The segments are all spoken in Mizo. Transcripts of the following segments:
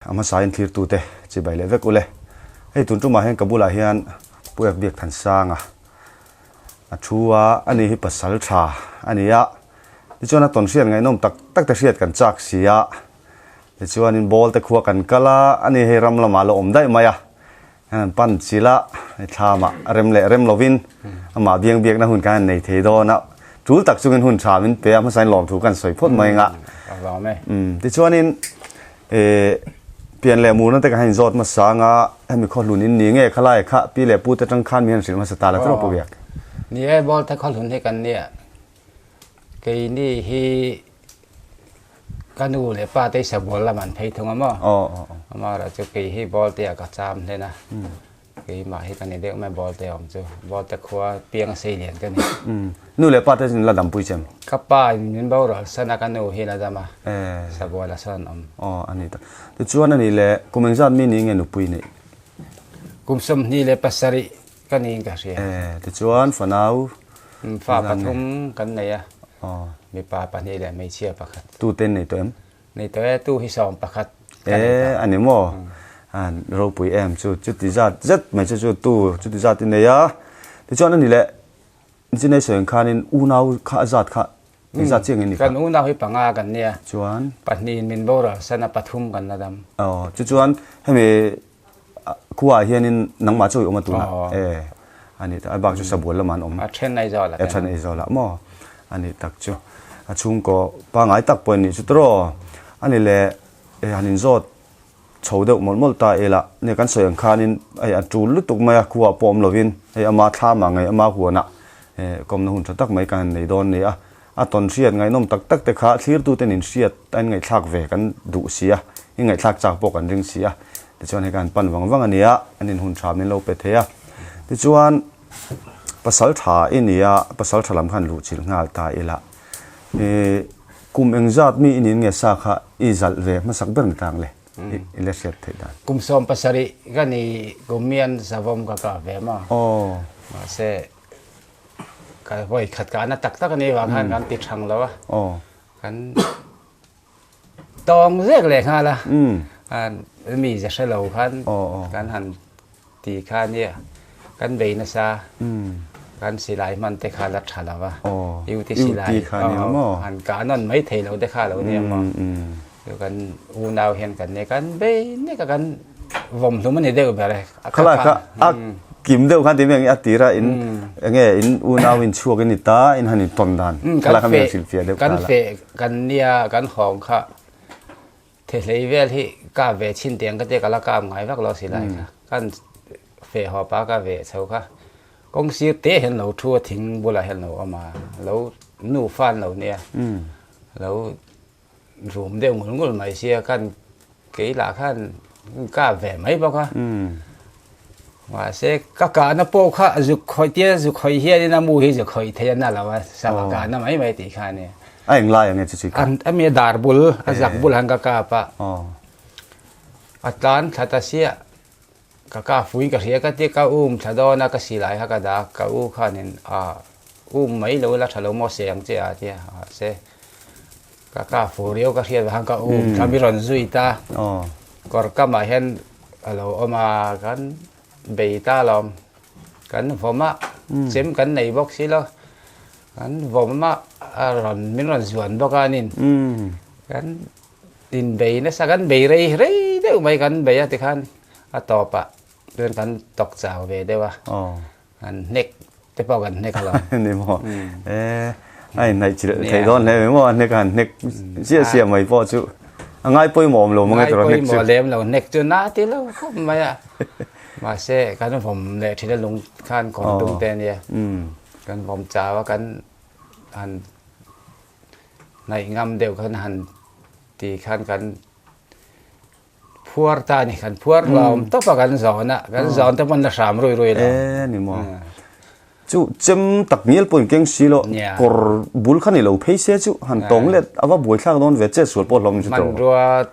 A hmasain thlirtute chibai leh vek ule. Hei tun tumah hian ka bulah hian Pu Ek Biak Thansanga a thu a, ani hi pasal tha a ni a. Tichuan a tawn hriat ngaihnawm tak tak te hriat kan chak si a. Tichuanin ball te khua kan kal a, ani hei ram lamah a la awm daih mai a. Hian an pan chilh a, hei thlamah rem leh rem lovin amah biang biakna hun kan han nei thei dawn a. Tul tak chungin hun tha min pe a, hmasain lawmthu kan sawi phawt mai ang a. Tichuanin pian leh murna te kan han inzawt hmasa ang a, hemi khawhlun in ni nge khalai kha pi leh pu te tang khan min han hrilh hmasa ta la tawp a biak. Ni e, ball te khawhlun hi kan nia. Keini hi Ka nu leh pa te hi sabual lam an phei thung a maw? Amaherawh chu kei hi ball te ah ka cham hlen a, keimah hi ka ni deuh mai ball te awm chu. Ball te khua piang a sei lian ka ni. Nu leh pa te chu la dampui che em? Ka pa in min boral san a, ka nu hi la dam a, sabual a sawn awm. Aw a ni ta. Tichuan a nih leh kum engzat mi ni nge nupui neih? Kum 27 ka niin ka hria. Tichuan fanau Fa pathum kan nei a, mipa pahnih leh hmeichhia pakhat. Tu te nei tawh em? Nei tawh e, tu hi sawm pakhat ka nei tawh. E, a ni maw? An ropui em chu, chuti zat zet mai chu chu tu chuti zat i nei a. Tichuan a ni leh, Chinei sawi ang khanin unau kha a zat kha engzat chiang in ni kha? Kan unau hi panga kan nia. Chuan? Pahnihin min boral san a, pathum kan la dam. Aw, chu chuan hemi Khuaah hianin nangmah chu i awm a tunah e a nih tak a bak chu sabual lamah an awm. A then Aizawl ah. A then Aizawl ah maw a nih tak chu a chhungkaw pangai tak pawh a nih chu tawraw a ni le e han inzawt chho deuh mawlh mawlh ta ila nia kan sawi ang khanin hei a tul lutuk mai a khuaah pawh awm lovin hei ama thlam ah ngei ama huanah e kawmna hun tha tak mai kan han nei dawn a ni a a tawn hriat ngaihnawm tak tak te kha thlirtuten inhriat a inngaihthlak ve kan duh si a inngaihthlak chak pawh kan ring si a. Tichuan hei ka han pan vang vang a ni a, an inhun tha min lo pe thei a. Tichuan pasal tha i ni a, pasal tha lam khan luh chilh nghal ta ila. I kum engzat mi i nin nge sa kha i zalh ve hmasak ber ni tang le, i la hriat theih dan. Kum 17 ka ni kum mian savawm ka kah ve maw? Aw. Mahse ka vawi khat kahna tak tak a nih vang khan kan ti thang lo a. Aw. Kan. Tawng zek leh nghal a, mi ze hre lo khan kan han ti kha nia, kan bei nasa, kan silai hman te kha la tha lo va, UT silai han kah nawn mai thei lo te kha lo nia maw, chu kan unau hian kan nia kan bei nek a kan vawm hlum a ni deuh ber e. Khalai kha a kim deuh khan tih a tira in enge in unau in chhuak in ni ta in han in tawn dan khalai kha mi han hrilhfiah deuh ta la. Kan feh Kan nia kan hawng kha thehlei vel hi kap ve chhin tiang ka tia ka la kap ngai vak lo si lai kha. Kan feh haw pa ka ve chho kha kawng sir te hian lo thu a thing bulah hian lo awm a, lo nu fan lo nia, lo rum deuh ngul ngul mai sia kan kei lah khan kap ve mai bawk a. Mahse ka kahna pawh kha zuk khawih tia zuk khawih hianin a mu hi zuk khawih thei a na lo a, sava kahna mai mai tih kha a ni. A eng lai ang nge chu chi kha? A mi a dar bul, a zak bul han ka kap a. A tlan thla ta sia, ka kap fui ka hria ka tia ka um thla dawn a, ka silai kha ka dah a, ka u khanin a um mai lo ila tha lo maw se ang che a tia, mahse ka kap fu riau ka hriat vang khan ka um thla mi rawn zui ta. Kawr kamah hian a lo awm a, kan bei ta alawm. Kan vawm a, chem kan nei bawk si lo. Kan vawm a, a rawn min rawn zuan bawk a anin. Kan inbei nasa, kan bei rei rei deuh mai kan bei a tikhan a tawpah chuan kan tawk chau ve deuh a. Kan hnek te pawh kan hnek alawm. Ni maw? E, a inhnaih chilh theih dawn hle mai maw? A hnek a han hnek chiah chiah mai pawh chu a ngai pawimawh awm lo mang e tawrh a hnek chu. Ngai pawimawh lem lo, hnek chu na ti lo khawp mai a. Mahse, kan vawm leh thin a lung khan kawr dung te a nia. Kan vawm chau a, kan han hnaih ngam deuh khan han ti khan kan Phuar ta a ni, kan phuar hlawm tawp a kan zawn a, kan zawn te pawn la hram rui rui lo. E ni maw. Chu chem tak ngial pawh in keng si lo, kawr bul kha ni lo phei se chu han tawng let a va buai thlak dawn ve che sual pawh hlawm chu tawh. Hmanrua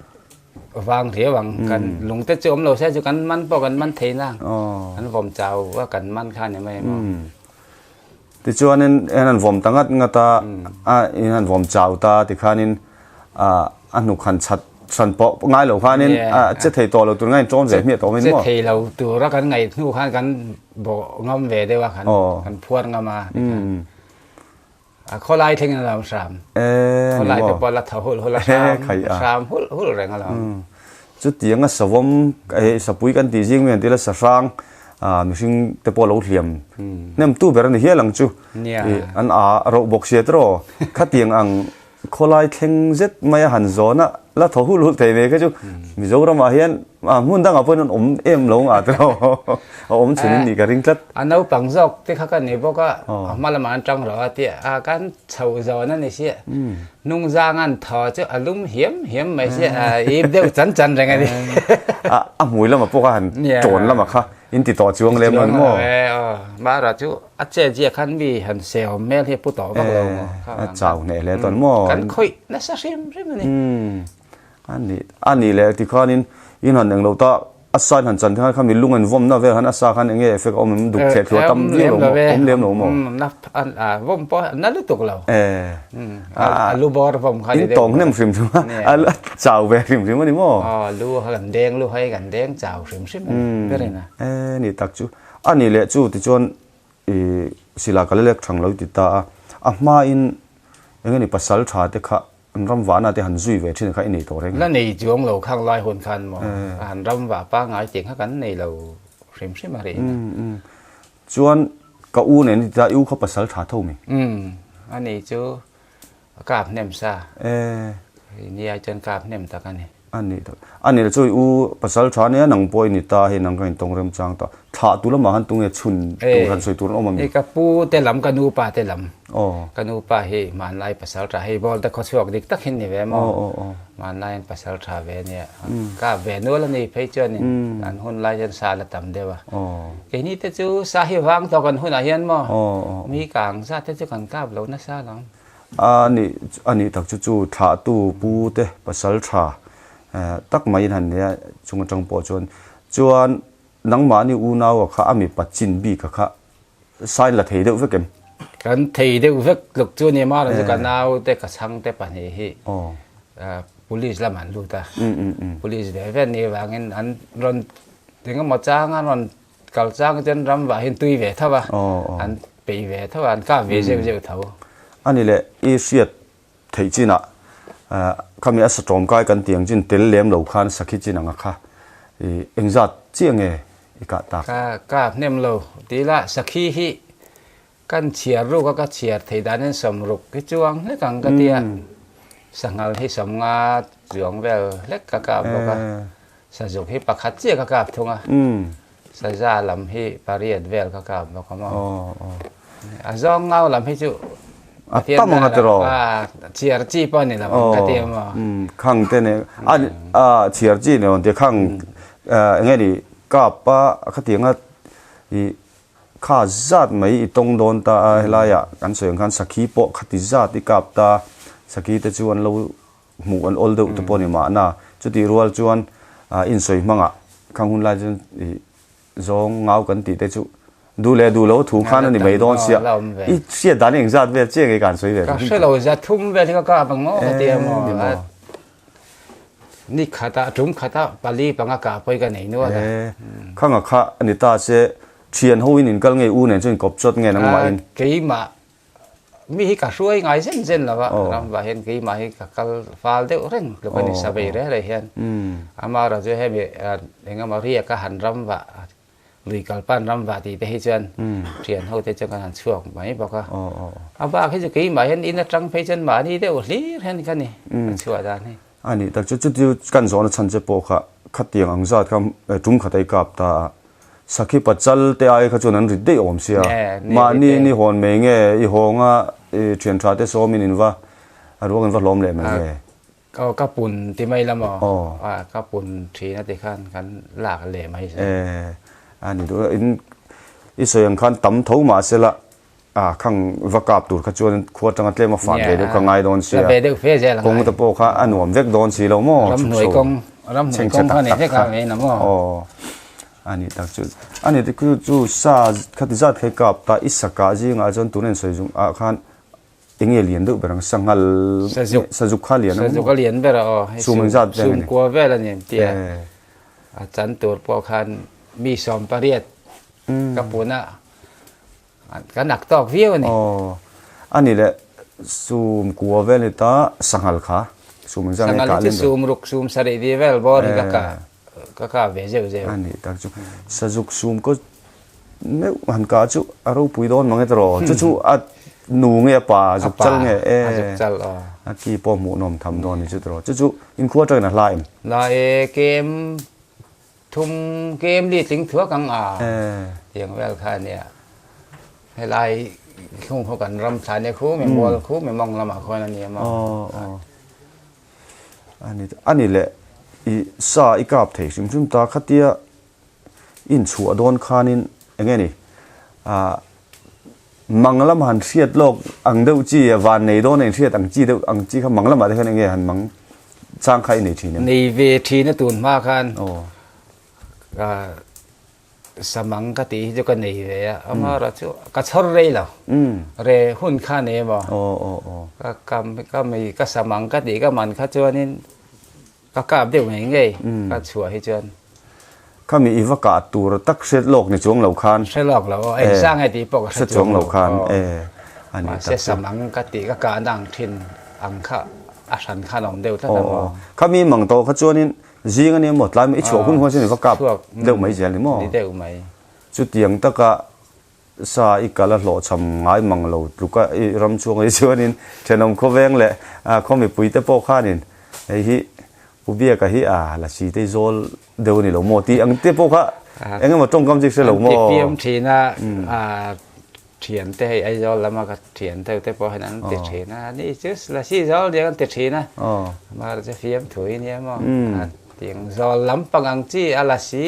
vang riau ang, kan lung te chu awm lo se chu kan man pawh kan man thei na, kan vawm chau a kan man kha ni mai maw. Tichuanin en an vawm ta ngat ngat a, a in an vawm chau ta tikhanin a hnuk han chhat. hran pawh ngai lo khanin a che thei tawh lo tur ngain ṭawm ve hmiah tawh mai ni maw? Che thei lo tura kan ngaih hnu khan kan bawh ngam ve deuh a, kan phuar ngam a. A khawlai thleng in a lo hram. Khawlai te pawh la tho hulh hulh a hram, hram hulh hulh reng a lo. Chutiang a savawm sapui kan tih zing mai an ti la sahrang mihring te pawh lo hliam hnem tu ber a ni hial ang chu. An a roh bawk sia tiraw khatiang ang Khawlai thleng zet mai a han zawn a, la thaw hulh hulh thei ve kha chu Mizoramah hian hmun dangah pawhin an awm em lo ngah tawh a awm chhun in nih ka ring tlat. A naupang zawk te kha ka ni bawk a, a hma lamah an tang rawh a tia a kan chhoh zawn a ni sia, hnungzang an thaw chu a lum hiam hiam mai sia, a ip deuh chan chan reng a ni. A hmui lamah pawh kha han tawn lamah kha in ti tawh chuang lem lo ni maw? Mara chu A che zia khan mi han sehawm hmel hi a pu tawh vak lo maw? A chau hneh hle tawn maw? Kan khawih nasa hrim hrim a ni. A nih a nih leh tikhanin in han eng lo ta a sign han chan khan khami lung an vawmna vel khan a sa khan eng nge effect a awm em duk thleh thluah tam viau lo maw? Awm lem lo maw? Na vawm pawh na lutuk lo. A lu bawr vawm kha In tawng hnem hrim hrim a a chau ve hrim hrim a ni maw? Aw lu kha kan deng lu hai kan deng chau hrim hrim a ni ber in a. E ni tak chu. A nih leh chu tichuan i sila ka la lek thang lo i ti ta a, a hmain eng nge ni pasal tha te kha an ram vahna te han zui ve thin kha i nei tawh reng. La nei chuang lo khang lai hun khan maw a han ram vah pangngai tih kha kan nei lo hrim hrim a rin a. Chuan ka u nen i ti ta a, i u kha pasal tha tho mi? Umm a ni chu A kap hnem sa. Nia chuan kap hnem tak a ni. A ni tak. A ni le chu i u pasal tha nia nang pawh i ni ta hei nang ka intawng remchang ta. Thlah tu lamah khan tunge chhun tur han sawi tur an awm a mi? Ka pu te lam ka nu pa te lam. Ka nu pa hi hmanlai pasal tha hei ball te khawchhuak dik tak hin ni ve maw? Hmanlai an pasal tha ve nia. Kap ve nual a ni phei chuan in an hun lai hian sa la tam deuh a. Keini te chu sa hi vang tawk an hunah hian maw? Mi kang zat te chu kan kap lo nasa lo. A nih a nih tak chu chu thlahtu pu te pasal tha tak mai in han nei a chung atang pawh chuan chuan nangmahni unau a kha a mipa chin bik a kha sign la thei deuh vek em? Kan thei deuh vek tluk chu ni mah chu ka nau te ka chhang te pahnih hi police lam an lut a police ve ve ni vangin an rawn engemaw chang an rawn Kal chang chuan ram vah hian tui ve tho a, an peih ve tho a, an kap ve zeuh zeuh tho. A ni le, i hriat theih chinah khami a satawm kai kan tih ang chin tel lem lo khan sakhi chin anga kha i engzat chiah nge i kah tak? Ka kap hnem lo ti la, sakhi hi kan chhiar ruk a, ka chhiar theih danin sawmruk hi chuang hlek ang ka ti a, sanghal hi sawmnga chuang vel hlek ka kap bawk a. Sazuk hi pakhat chiah ka kap thung a, saza lam hi pariat vel ka kap bawk a maw. A zawng ngau lam hi chu a tam ang a tiraw. Chhiar chi pawh ni lo ang ka ti a maw. Khang te nen a chhiar chi ni lo ang tia khang eng nge ni kap a khatiang a i kha zat mai i tawng dawn ta a helaiah kan sawi ang khan sakhi pawh khati zat i kap ta sakhi te chu an lo hmuh an awl deuh te pawh a ni mahna. Chutih rual chuan insawi hmangah khang hun lai chuan ih zawng ngau kan tih te chu duh leh duh lo thu khan a ni mai dawn sia. I hriat dan eng zat vel chiah nge ka han sawi ve Ka hre lo zat thum vel hi ka kap ang maw ka ti a maw. Ni khatah tum khatah pali panga kah pawh hi ka nei nual a. Khanga kha a ni ta se thian ho in inkal nge u nen chuan inkawp chawt nge nangmah in? Keimah Mi hi ka hruai ngai zen zen lo a, ramvah hian keimah hi ka kal fal deuh reng tluk a ni savei reh reh hian. Amaherawhchu hemi engemaw riak a han ramvah, lui kalpan ramvah tih te hi chuan thian ho te chuan kan han chhuak mai bawk a. A bak hi chu keimah hian in atang phei chuan mahni deuh hlir hian ka ni, ka chhuah dan hi. A nih tak chu chuti kan zawhna chhan che pawh kha khatiang ang zat kha tum khat a i kap ta a. Sakhi pachal te ai kha chuan an rit daih awm sia. Mahni ni hawn mai nge i hawnga i thian tha te sawmin in va a ruang in va hlawm leh mai nge. Aw ka pun ti mai la maw? Aw ka pun thin a ti khan kan lak leh mai zel. E a ni duh in i sawi ang khan tam tho mah se la a khang va kap tur kha chuan khua atanga tlem a fat ve deuh kha ngai dawn sia. La ve deuh fe zel a ngai. Kawng te pawh kha a nuam vek dawn si lo maw? Ramhnuai kawng ramhnuai kawng kha nei vek a ngei na maw? Aw a nih tak chu a ni chu chu sa khati zat kha i kap ta i sakah zingah chuan tuna in sawi zung ah khan. Enge lian deuh ber ang sanghal Sazuk sazuk kha lian ang maw? Sazuk a lian ber a aw. Hei Sum engzat vel a ni? Sum kua vel a ni an ti a. A chan tur pawh khan mi 18 ka pun a ka nak tawk viau a ni. Aw a ni le sum kua vel ni ta sanghal kha sum engzat nge Sanghal kah hi chu lem ber? sum ruk sum sarih tih vel bawr hi ka kah ka kah ve zeuh zeuh. A ni tak chu sazuk sum kaw Meuh han kah chu a ropui dawn mang e tawh chu chu a nu nge a pa a zuk chal nge e a zuk chal aw a ki pawh hmuh nawm tham dawn ni chu tawh chu chu inkhua atangin a hla em la e kem thum kem li tling thuak ang a tiang vel kha ania helai khung khaw kan ram thla ania khu mi mual khu mi mawng lamah khuan ania maw aw ani ani leh i sa i kap thei hrim hrim ta khatia inchhuah dawn khanin eng nge ni ah mang lam han hriat lawk ang deuh chi van nei dawn a inhriat ang chi deuh ang chi kha mang lamah te khan eng nge han mang chang kha i nei thin em? Nei ve thin a tun hma khan ah samang ka tih hi chu ka nei ve a, amaherawh chu ka chhawr rei lo re hun kha nei emaw ka ka ka mi ka samang ka tih ka man kha chuanin Ka kap deuh ngei ngei ka chhuah hi chuan. Khami i va kah tur tak hriat lawk ni chuang lo khan. Hre lawk lo aw, eng sang nge tih pawh ka hre chuang lo khan e a ni tak chu. Mahse sam ang ka tih ka kahna ang thin ang kha a hran khan a awm deuh tlat a maw. Khami mang tawh kha chuanin zing a nia maw tlai i chhuah hun huan chuan i va kap deuh mai zel ni maw. Ni deuh mai. Chutiang taka Sa i kal a hlawhchham ngai mang lo tluk a i ram chhung hi chuanin thenawm khawveng leh khaw mipui te pawh khanin hei hi Pu Biaka hi a la si te zawl deuh a ni lo maw tih ang te pawh kha eng emaw tawngkam chu i hre lo maw? An ti fiam thin a, thian te hei Aizawl lama ka thian deuh te pawh hian an ti thin a, ni chu la si zawl diak an ti thin a, amaherawhchu fiam thui nia maw, tiang zawl lampang ang chi a la si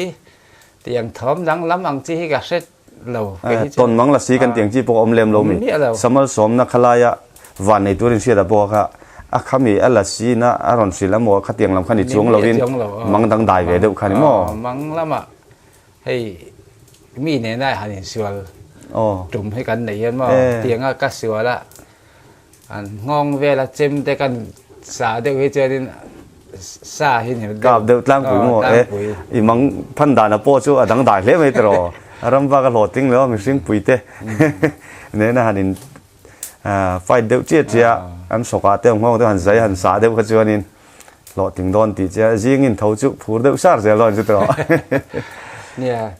tiang thawm danglam ang chi hi ka hre lo kei hi chu Tawn mang la si kan tiang chi pawh a awm lem lo mi. Samal sawmna khalaia van nei turin hriat a pawh kha a khami a la si na a rawn hrilh a maw khatiang lam kha ni chuang lovin mang dang dai ve deuh kha ni maw. Mang lamah hei mi nena han insual tum hi kan nei hian maw tianga ka sual a An nghawng vela chem te kan sa deuh hi chuanin sa hi ni deuh. Kap deuh tlangpui maw? E, i mang phan dan a pawh chu a dang dai hle mai tiraw. A ram vak a hlawh ting lo a mihring pui te nena han in fight deuh chiah chiah an sawk ah te nghawng te han zai han sa deuh kha chuanin hlawh ting dawn tih chiah zing in tho chu phur deuh sar zel dawn chu tiraw. Nia,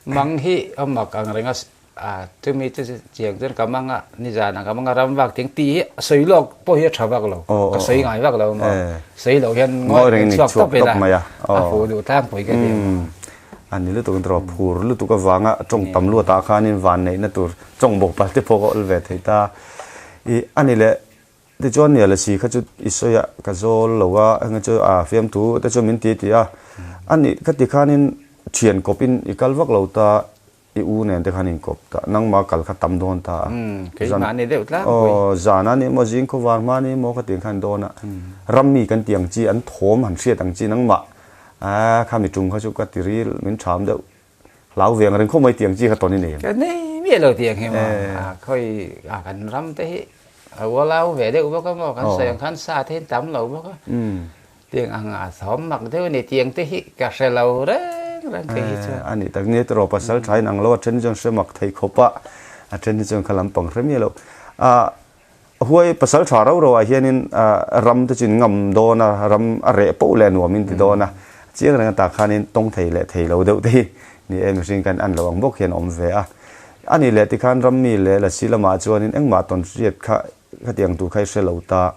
mang hi a mak ang reng a A chumi chu chiang chuan ka mang a, nizanah ka mang a ram vak ting tih hi sawi lawk pawh hi a tha vak lo, ka sawi ngai vak lo maw, sawi loh hian ngawi reng chhuak tawp ila a fuh duh tlangpui ka ti maw. A ni lutuk erawh phur lutuk avanga tawng tam luatah khanin vanneihna tur tawng bawk pal te pawh ka awl ve thei ta. I a ni leh tichuan nia la si kha chu i sawi a ka zawl lo a enge chu a fiamthu te chu min ti ti a, a nih kha ti khanin thian kawpin i kal vak lo ta. I u nen te khan inkawp ta, nangmah kal kha tam dawn ta a. Keimah ni deuh tlangpui. Aw, zan a ni maw, zing khawvar hma ni maw khatiang khan dawn a. Ram mi kan ti ang chi, an thawm han hriat ang chi nangmah a kha mi tum kha chu ka ti ril min tham deuh hlau ve ang reng khawp mai ti ang chi kha tawn i nei em? Ka nei miah lo ti ang hi maw, a khawi a kan ram te hi a ualau ve deuh bawk a maw, kan sawi ang khan sa te hi an tam lo bawk a. Tiang ang a thawm mak deuh a ni. Tiang te hi ka hre lo reng reng kei hi chuan. A nih tak nia tiraw pasal tha in ang lo a then hi chuan hre mak thei khawp a, a then hi chuan kha lampang hre miah lo. A huai pasal tha rau rau ah hianin ram te chu in ngam dawn a, ram a reh poh leh nuam in ti dawn a, chiang reng atah khanin tawng thei leh thei lo deuh te hi ni e mihring kan an lo ang bawk hian a awm ve a. A nih leh tikhan ram mi leh lasi lamah chuanin engmah tawn hriat kha khatiang tur kha i hre lo ta.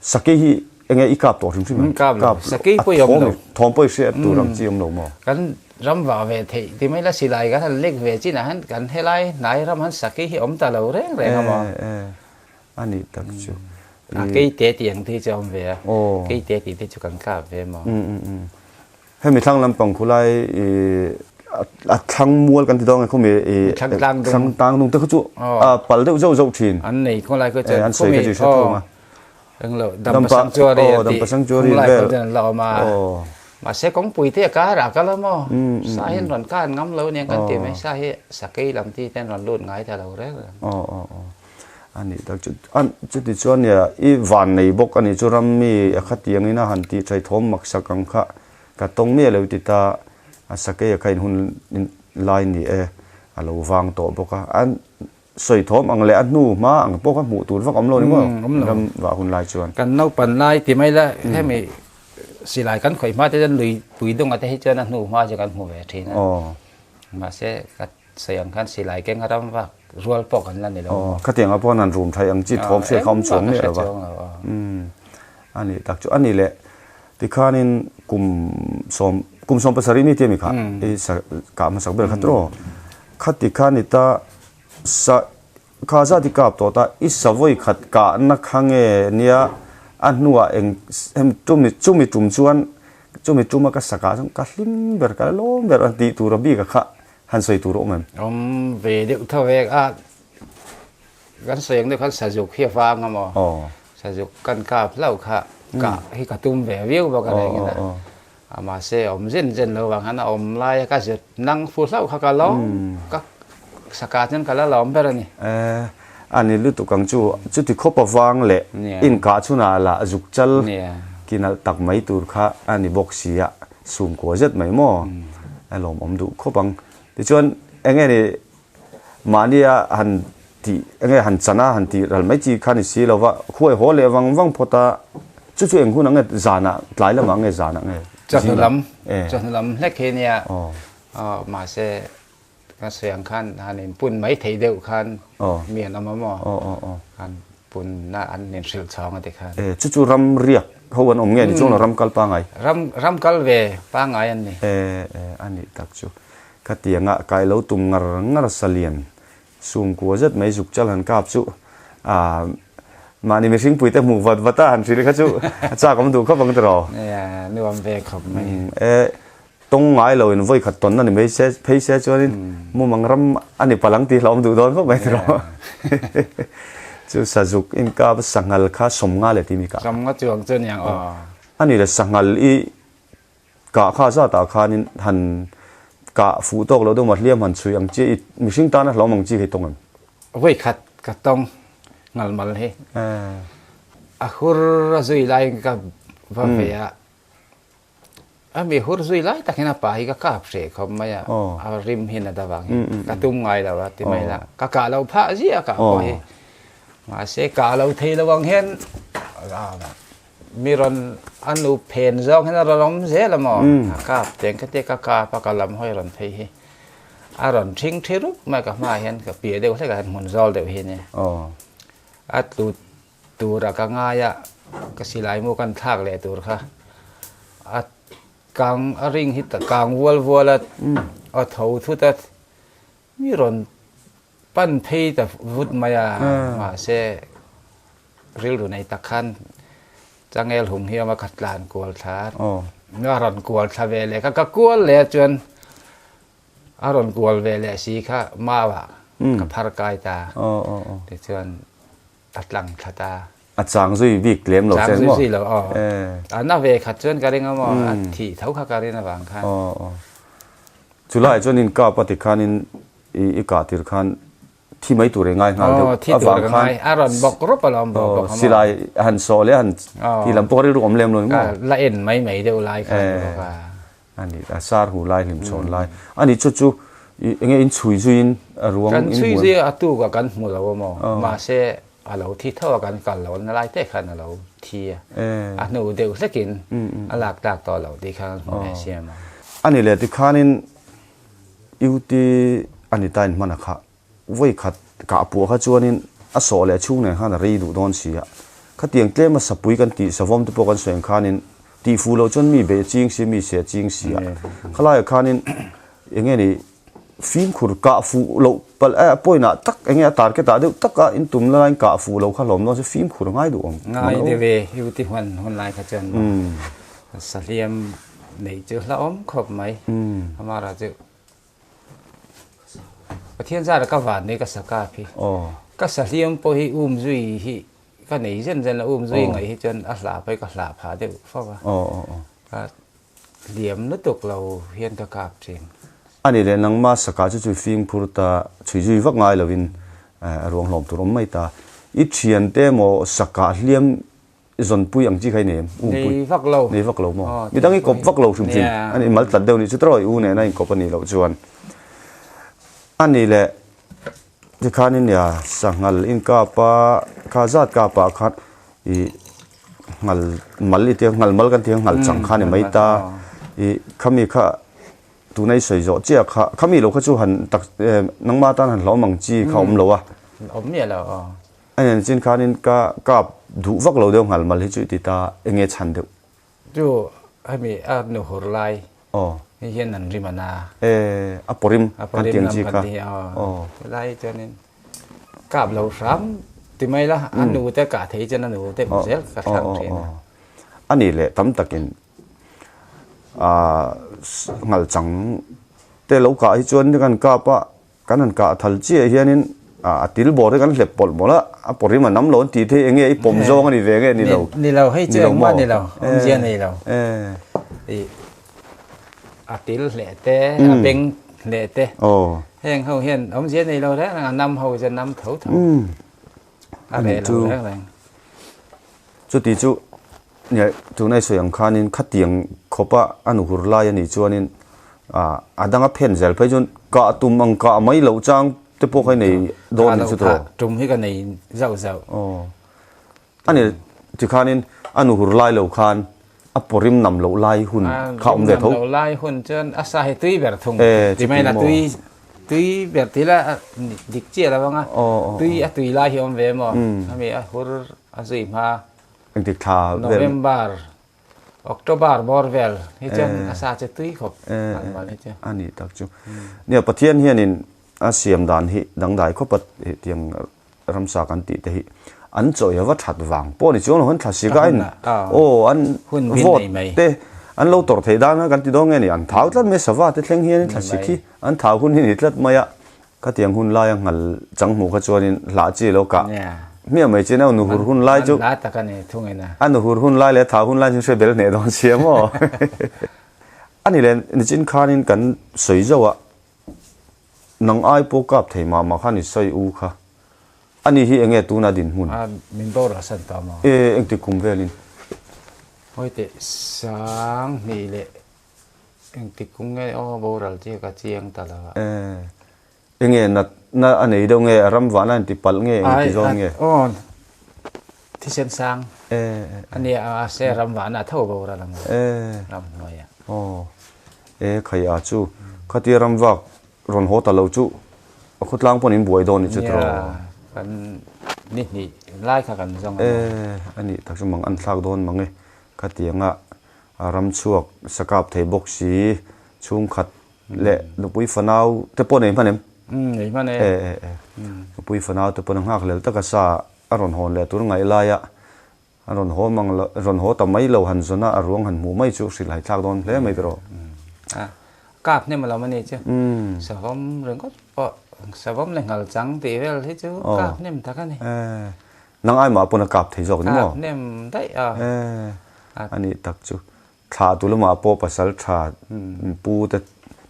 Sakei hi enge i kap tawh hrim hrim em? Kap lo. Sakei pawh i awm lo. Thawm pawh i hriat tur ang chi awm lo maw? Kan ram vah ve theih ti mai la silai kan han lek ve chin ah han kan helai hnai ram han sakei hi awm ta lo reng reng a maw? E e a nih tak chu. A keite tih ang te hi chu a awm ve a. Keite tih te chu kan kap ve maw? Hemi thlang lampang khulai i a thlang mual kan ti dawn nge khawmi i thlang tlang dung te kha chu a pal deuh zauh zauh thin. An nei khawlai kha chu an sawi kha chu hre thung a. Englo dampa sanctuary a ti khawlai kha chuan an la awm a. Mahse kawngpui te a kar ah kal a maw sa hi an rawn kan ngam lo aniang kan ti mai sa hi sakei lam ti te an rawn lut ngai ta lo reng reng. A nih tak chu a chuti chuan nia i van nei bawk a nih chu ram mi a khatiang in a han tih thaih thawm mak sak ang kha ka tawng miah lo ti ta a sakei a kha in hun lai ni e a lo vang tawh bawk a an sawi thawm ang leh a hnu hma ang pawh kha hmuh tur vak awm lo ni maw ram vah hun lai chuan. Kan naupan lai ti mai la hemi silai kan khawih hma te chuan lui pui dawngah te hi chuan a hnu hma chu kan hmu ve thin a mahse ka Sawi ang khan silai keng a ram vak rual pawh kan la ni lo. Aw, khatiang ah pawh an rum thaih ang chi thawm hriat kha awm chuang miah lo va. Umm, a nih tak chu. A nih leh, tikhanin kum sawm, kum 17 mi tia mi kha i sa kah hmasak ber kha tawh. Khati khan i ta sa kha zat i kap tawh ta, i sa vawi khat kahna kha nge nia a hnuah eng hemi chumi chumi tum chuan chumi tuma ka sa kah chuan ka hlim ber ka la lawm ber a tih tur a bik a kha. Han sawi tur a awm em? Awm ve deuh tho vek a, kan sawi ang deuh khan sazuk hi a vang a maw? Sazuk kan kap hlauh kha kah hi ka tum ve viau bawk a rengin a, a mahse awm zen zen lo vang khan a awm lai a ka zet nang fu hlauh kha ka lawm ka saka chuan ka la lawm ber a ni. A ni lutuk ang chu, chuti khawp a vang leh inkah chhunah lah zuk chal kinalh tak mai tur kha a ni bawk si a. Sum kuah zet mai maw? A lawmawm duh khawp ang. Tichuan eng nge ni mahnia han tih eng nge han chan a han tih ral mai chi kha ni si lo va, khuai haw leh vang vang phawt a, chu chu eng hun ang nge zanah tlai lamah nge zanah nge? Chawhnu lam, chawhnu lam hlek hi nia, mahse Ka sawi ang khan han inpun mai thei deuh khan mi an awm a maw? Han punna an inhrilh chhawng a ti khan. E, chu chu ram riak ho an awm nge ni chuang lo ram kal pangai? Ram ram kal ve pangai an ni. E, e, a nih tak chu. Khatianga kai lo tum ngar ngar salian sum kua zet mai zuk chal han kap chu a mahni mihring puite hmuh vat vat a han hrilh kha chu a chak awm duh khawp ang tiraw? Nia, nuam ve khawp mai. E, Tawng ngai lo in vawi khat tawn a ni mai se phei se chuanin mumang ram a ni palang tih hlauhawm duh dawn khawp mai tiraw. Chu sazuk inkap sanghal kha sawmnga leh tih mi kah. Sawmnga chuang chu aniang aw. A ni le sanghal i kah kha zatah khanin han kah fuh tawk loh deuh mah hliam han chhui ang chi i mihring tana hlauhawm ang chi hi tawng em? Vawi khat ka tawng ngal mal hi. A hur a zui laiin ka va ve a. A mi hur zui lai tak hian a pa hi ka kap hreh khawp mai a, a rim hi nat avang hi ka tum ngai lo a ti mai la, ka kah lo phah ziah a kah pawh hi. Mahse kah lo thei lo ang hian mi rawn a nu phen zawng hian a rawn awm zel a maw, a kap teng kha tia ka kap a ka lam hawi rawn phei hi a rawn thing thi rup mai ka hmaah hian ka piah deuh hlek ah hian hmun zawl deuh hi a nia. A tlut Tura ka ngai a, ka silai mu kan thlak leh tur kha a kang a ring hi kang vual vual a, a tho thut a, mi rawn pan phei ta vut mai a, mahse rilru nei tak khan changel hung hi a awm a, ka tlan kual thla a, a rawn kual thla ve leh kha, ka kual leh a chuan a rawn kual ve leh si kha mau ah ka phar kai ta, tichuan. A tlang thla ta. A chang zui bik tlem lo chen maw? Chang zui zui lo aw. A na ve khat chuan ka ring a maw? A thih tho kha ka rin avang khan. Aw aw. Chulaiah chuan in kap a ti khan in i kah tir khan thi mai tur i ngai nghal deuh avang khan. Aw thi tur ka ngai. A rawn bawk rawp alawm bawk bawk a maw? Silai han sawh leh han ti lam pawh rilru awm lem lo ni maw? La en mai mai deuh lai khan bawk a. A ni, a sar hu lai hlim chhawn lai. A ni chu chu eng nge in chhui zui in a ruang in hmu em? Kan chhui zui a tuk a kan hmu lo a maw? Mahse a lo thi tho a kan kal lo na lai te khan a lo thi a. A hnu deuh hlek in a lak tlak tawh lo tih khan hmu ve siam a. A ni leh tikhan in UT a ni ta in hman a khah. Vawi khat kah puah kha chuanin a sawh leh chhung nen khan a rei duh dawn si a. Khatiang tlema sapui kan tih savawm te pawh kan sawi ang khanin tih fuh loh chuan mi beih a ching si a, mi seh a ching si a. Khalaiah khanin eng nge ni fimkhur kah fuh loh palh eh a point ah tak eng nge a target ah deuh tak a in tum na laiin kah fuh loh kha hlawm dawn se fimkhur a ngai duh awm. Ngai deuh e, UT huan hun lai kha chuan sahliam neih chu hlauhawm khawp mai. Amara chu Pathian zara ka van nei ka sa kap hi. Ka sa hliam pawh hi um zui hi ka nei zen zen a um zui ngaih hi chuan a hlah pawh hi ka hlah phah deuh fo a. Ka hliam lutuk lo hian ka kap thin. A ni leh nangma saka chu chu fimkhur ta chhui zui vak ngai lovin a ruang hlawm tur awm mai ta. I thiante emaw sakah hliam i zawnpui ang chi kha i nei em? Umpui. Nei vak lo. Nei vak lo maw? Midang i kawp vak lo hrim hrim. A ni mal tlat deuh nih chu tawh i u nena inkawp a nih loh chuan. A ni leh tikhanin nia sanghal inkap a kha zat kap ah khan ih nghal mal i tia nghal mal kan tia nghal chang kha a ni mai ta. Ih khami kha tuna i sawi zawh chiah kha khami lo kha chu han tak nangma tan han hlauhawm ang chi kha a awm lo a. Awm miah lo aw. A nen chin khanin ka kap duh vak lo deuh nghal mal hi chu i ti ta eng nge chhan deuh? Chu hemi a nu hur lai hi hian an rim a na. E a pawrim kan ti ang chi kha. Aw. Helai hi chuanin kap lo hram ti mai la a nu te kah thei chuan a nu te hmu zel ka thlang thin a. A nih leh tam takin a nghal chang te lo kah hi chuan kan kap a Kan han kah thal chiah hianin a til bawr hi kan hlep pawlh mawlh a, a pawrim a nam lo an tih thei eng nge i pawm zawng a ni ve nge ni lo? Ni lo, hei chu engmah ni lo, awmzia nei lo. Ih a til hleh te, a beng hleh te, heng ho hian awmzia nei lo reng reng, a nam ho chu a nam tho tho, a reh lo reng reng. Chuti chu Nia, tuna i sawi ang khanin khatiang khawpa a nu hur lai a nih chuanin a danga phen zel phei chuan kah tum ang kah mai loh chang te pawh kha i nei dawn a ni chu tawh. Tum hi ka nei zauh zauh. Aw. A ni tikhanin a nu hur lai lo khan a pawrim nam loh lai hun kha awm ve tho. A rim nam loh lai hun chuan a sa hi tui ber thung. Ti mai la tui tui ber ti la dik chiah lo ang a. Tui a tui lai hi awm ve maw? Hemi a hur a zui hma. Engtik thla vel? November, October bawr vel hi chuan a sa che tui khawp an mal hi chu. A nih tak chu. Nia Pathian hianin a siam dan hi dangdai khawp a tiang ramsa kan tih te hi an chawi ava that vang pawh ni chuang lo an thla sik a in aw an vote te an lo tawrh theih dan a kan ti dawn nge ni an thau tlat mai sava te thleng hian thla sik hi an thau hun hi ni tlat mai a. Khatiang hun laia nghal chang hmuh kha chuanin hlah chi lo kah hmiah mai chin a nuhur hun lai chu a nuhur hun lai leh a thau hun lai chu hre bel hneh dawn sia maw? A ni leh nichin khanin kan sawi zauh a, nang ai pawh kap thei mah mah khan i sawi u kha. A ni hi enge tuna dinhmun? Min boral san ta maw? E engtik kum velin? Hawi teh sang hnih leh Engtik kum nge aw boral chiah ka chiang ta lo a. Eh, enge nat na a nei deuh nge a ram vahna a inti palh nge engti zawn nge? Aw, thisen sang Eh. a nia a se ram vahna a tho boral ang Eh. ram hnuaiah. Aw, e khai a chu khatia ram vak rawn haw ta lo chu a khawtlang pawn in buai dawn ni chu tiraw? Nia, kan ni hnih lai kha kan zawng a. Eh, a nih tak chu mang an thlak dawn mang e khatianga A ram chhuak sakap thei bawk si, chhungkhat leh nupui fanau te pawh nei hman em? Umm, nei hman e. E, e, e. Nupui fanau te pawn a nghakhlel taka sa a rawn hawn leh tur ngaih laia a rawn haw mang lo, rawn haw ta mai lo han zawn a, a ruang han hmuh mai chu hrilh haithlak dawn hle mai tawh. A kap hnem alawm a ni chu. Savawm ringawt pawh, savawm leh nghal chang tih vel hi chu kap hnem tak a ni. E, nang ai mah pawn a kap thei zawk ni maw? Kap hnem daih a. E. A nih tak chu. Thla tu lamah pawh pasal tha pu te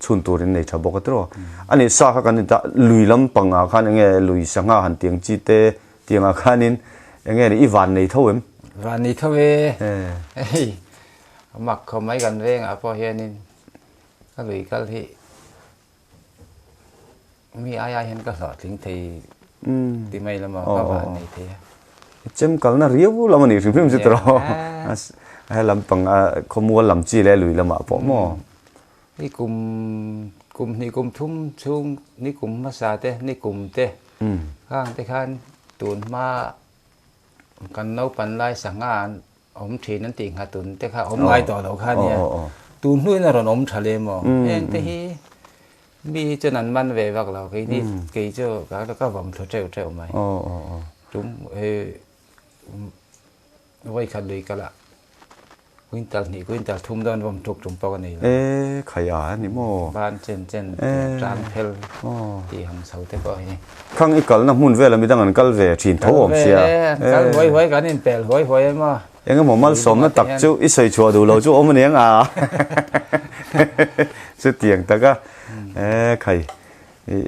chhun tur in nei tha bawk a tiraw. A nih sa kha kan ni ta lui lam pangah khan enge lui sangha han tiang chi te tiangah khanin enge ni i van nei tho em? Van nei tho e. Hei a mak khawp mai kan vengah pawh hianin ka lui kal hi Mi ai ai hian ka hlawhtling thei ti mai lo maw ka van nei thei a. Chem kalna riau lam a nih hrim hrim chu tawh he lampang a khawmual lam chi leh lui lamah pawh maw. Ni kum kum hnih kum thum chhung ni kum hmasa te ni kum te khang te khan tun hma kan naupan lai sangha an awm thin an tih nghat un te kha awm ngai tawh lo kha nia tun hnuin a rawn awm tha lem aw heng te hi mi hi chuan an man ve vak lo kei ni kei chu ka ka vawm thlu teuh teuh mai tum he vawi khat lui kal ah quintal hnih quintal thum dawn vawm tuk tum pawh ka nei lo e khai a ani maw ban chen chen tang phel tih hang chho te pawh hi Khang i kalna hmun vela midang an kal ve thin tho awm sia. Kal huai huai kan inpel huai huai em a. Eng emaw malsawmna tak chu i sawi chhuah duh lo chu awm aniang a. Chutiang taka e khai.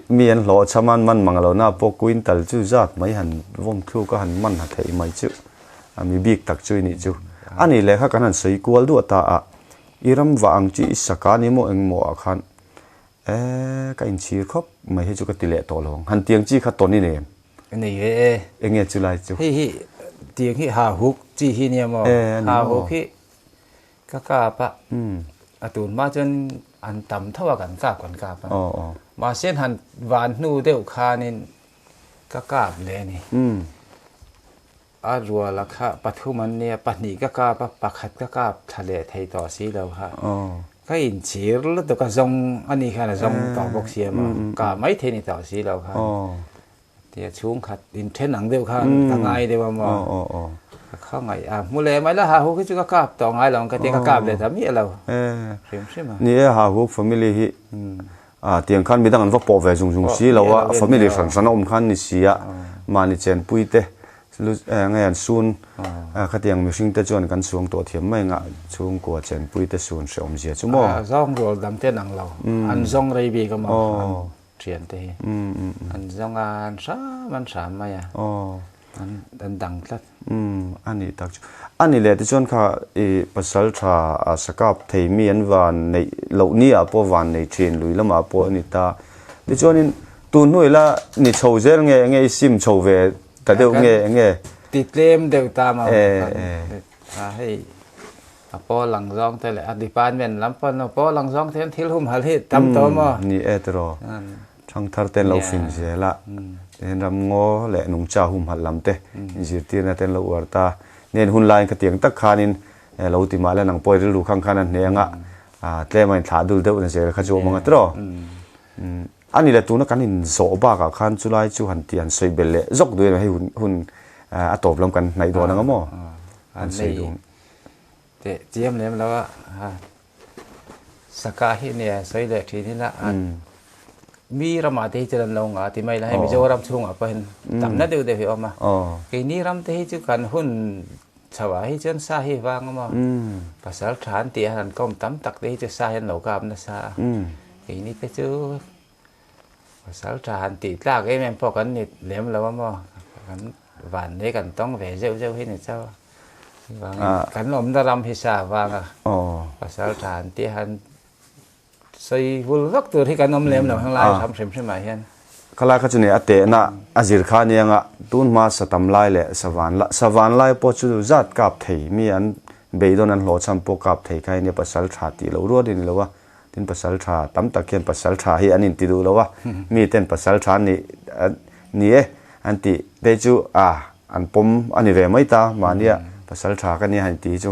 Mi an hlawh cham a, an man mang lo na pawh quintal chu zat mai han vawm thluk a han man ha theih mai chu a mi bik tak chu i nih chu. A nih leh kha kan han sawi kual duah ta a, i ram vah ang chi i saka ni maw engmaw ah khan e ka inchhir khawp mai hei chu ka ti leh tawh lo ang. Han tiang chi kha tawn i nei em? Nei ve e. Enge chu lai chu? Hei hi tiang hi ha huk chi hi nia maw? Ha huk hi Ka kap a, a tun hma chuan an tam tho a kan kap kan kap a. Mahse han van hnu deuh khanin ka kap leh a ni. A ruala kha pathum an nia, pahnih ka kap a, pakhat ka kap thla leh thei tawh si lo kha. Ka inchhir lutuk a zawng a ni khan a zawng tawh bawk sia maw, kah mai thei ni tawh si lo khan. Tia chhungkhat inthen ang deuh khan ka ngai deuh a maw? Ka khawngaih a, hmu leh mai la ha huk hi chu ka kap tawh ngai lo ang ka tia ka kap leh ta miah lo hrim hrim a. Ni e, ha huk family hi a tiang khan midang an va pawh ve zung zung si lo a, family hran hran a awm khan ni si a, mahni chenpui te nge an sun khatiang mihring te chuan kan suang tawh thiam mai ngah chhungkua chenpui te sun hrehawm zia chu maw? Zawng rual dang te an ang lo, an zawng rei bik a maw? Thiante hi an zawng a, an hram an hram mai a, an dang tlat. Umm a nih tak chu. A ni leh tichuan kha i pasal tha a sakap thei mi an van neih loh ni ah pawh van nei thin lui lamah pawh a ni ta. Tichuanin tun hnu ila ni chho zel nge enge i sim chho ve ta deuh nge enge? Ti tlem deuh ta maw? Hei A pawl ang zawng te leh a department lam pawn a pawl ang zawng te hian thil humhalh hi tam tawh maw? Ni e tiraw. Thangthar te an lo fing zel a, tihian ramngaw leh nungcha humhalh lam te inzirtirna te an lo uar ta. Nen hun laiin khatiang tak khanin lo ti mah la nang pawh i rilru khang khan a hne anga tlem a inthlah dul deuh na zel kha chu awm anga tiraw. A ni le tuna kan inzawh bakah khan chulai chu han ti han sawi belh leh zawk duh em hei hun a tawp lam kan hnaih dawn anga maw? Han sawi duh. Teh chiam lem lo a, saka hi nia sawi leh thin ila a mi ramah te hi chuan an lo ngah ti mai la hei Mizoram chhungah pawh hian tamna deuh deuh hi a awm a, keini ram te hi chu kan hun chhoah hi chuan sa hi vang a maw, pasal tha an tih a han kawm tam tak te hi chu sa hi an lo kap nasa a, keini te chu Pasal tha han tih tlak em em pawh kan ni lem lo a maw? Kan vannei kan tawng ve zeuh zeuh hi ni chauh a. Chuvangin kan awmna ram hi sa vanga pasal tha han tih han sawi vul vak tur hi kan awm lem lo heng lai hram hrim hrimah hian. Khalai kha chu nei a tehna a zir kha anianga tun hma sa tam lai leh sa van lai sa van lai pawh chu zat kap thei mi an beidawn an hlawhchham pawh kap thei kha ania pasal tha tih loh ruat a ni lo a. Tin pasal tha tam tak hian pasal tha hi an inti duh lo a, mi ten pasal tha an nih ni e an tih te chu a an pawm a ni ve mai ta, mahnia pasal tha ka nia han inti hi chu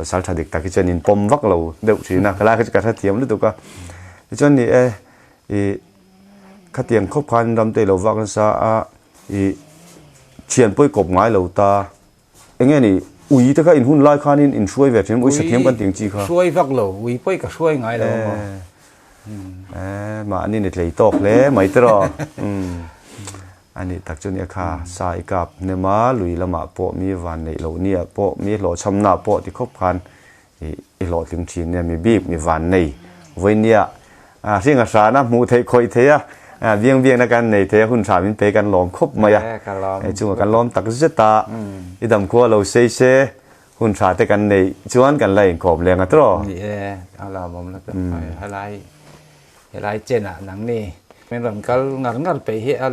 pasal tha dik tak hi chuan inpawm vak lo deuh thin a, khalai kha chu ka hrethiam lutuk a. Tichuan ni e ih khatiang khawp khan ram te i lo vak nasa a ih thian pawh i kawp ngai lo ta. Enge ni, ui te kha in hun lai khanin in hruai ve thin, ui sathiam kan tih ang chi kha. Hruai vak lo, ui pawh i ka hruai ngai lo maw. Eh, mahni ni tlei tawk hle mai te rawh. A nih tak chu nia kha, sa i kap hnem a, lui lamah pawh mi van neih loh nia pawh, mi hlawhchhamna pawh ti khawp khan i hlawhtling thin nia, mi bik, mi van nei vawinia hring a hrana hmuh theih khawih theih a, biang biakna kan nei thei a, hun tha min pe kan lawm khawp mai a, chungah kan lawm tak zet a, i damkhua lo sei se, hun tha te kan neih chuan kan la inkawp leng a tawh. Ni e, a lawmawm lutuk mai, helai helai chenah nang ni min rawn kal ngar ngar peih hi a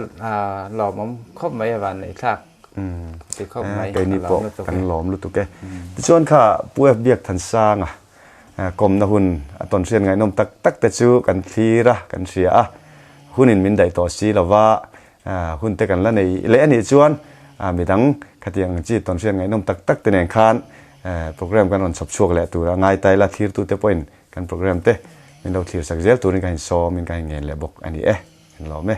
lawmawm khawp mai a vanneih thlak. Ti khawp mai, Keini pawh kan lawm lutuk e. Tichuan kha Pu F Biakthansanga kawmna hun a tawn hriat ngaihnawm tak tak te chu kan thlir a, kan hria a. Hunin min daih tawh si lova hun te kan la nei leh a nih chuan midang khatiang ang chi tawn hriat ngaihnawm tak tak te nen khan program kan rawn chhawp chhuak leh tur a ngai ta ila thlirtute pawhin kan program te min lo thlir sak zel turin ka insawmin ka inngen leh bawk a ni e. Kan lawm e.